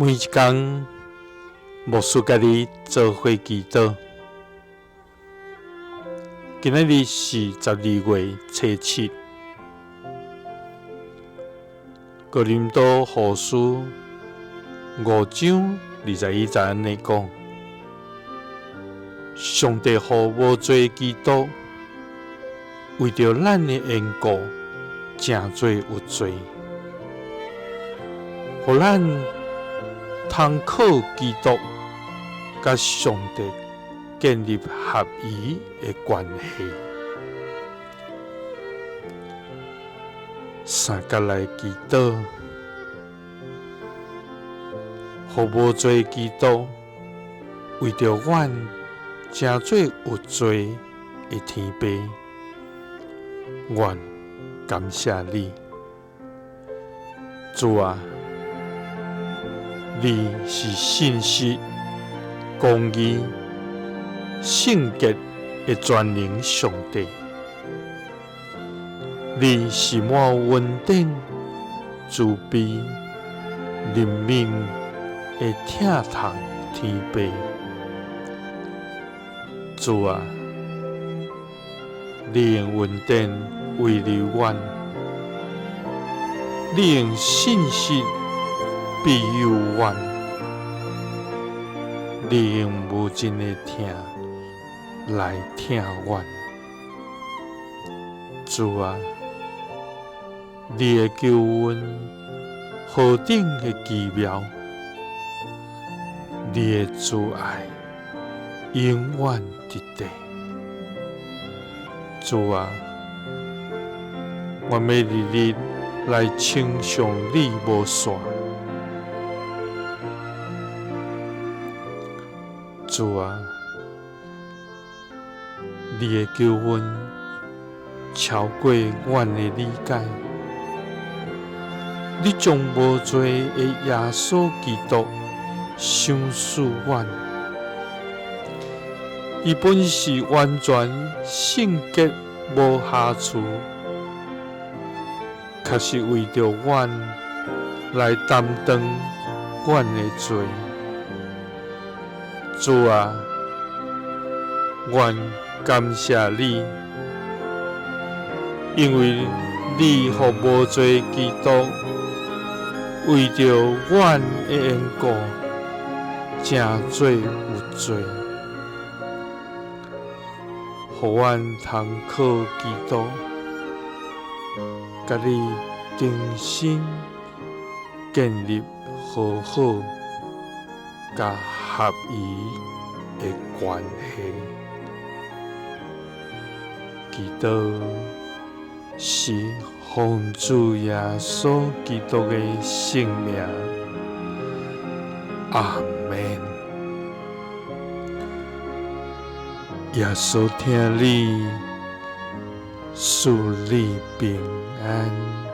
每一工，牧師佮你做伙祈禱。今仔日是12月初7，哥林多後書5章21節按呢講：上帝予無罪基督為著咱的緣故，成做有罪，予咱通靠基督佮上帝建立合宜的關係。三角來祈禱，予無罪基督為著阮成做有罪的天父，阮感謝你，主啊！你是信實、公義、聖潔的全能上帝，你是滿有恩典、慈悲、憐憫的疼痛天父。主啊，你用恩典慰留阮，你用信實庇佑阮，你用無盡的疼來疼阮。主啊，你的救恩何等的奇妙，你的慈愛永遠佇地。主啊，我欲日日來稱頌你無散。主啊，你的救恩超過阮的理解，你將無罪的耶穌基督賞賜阮，伊本是完全聖潔無瑕疵，卻是為著阮來擔當阮的罪。主啊，阮感謝你，因為你予無罪基督為著阮的緣故，成做有罪，予阮通靠基督，佮你重新建立和好佮合宜的關係。祈禱是奉主耶穌基督的聖名，阿們。耶穌疼你，賜你平安。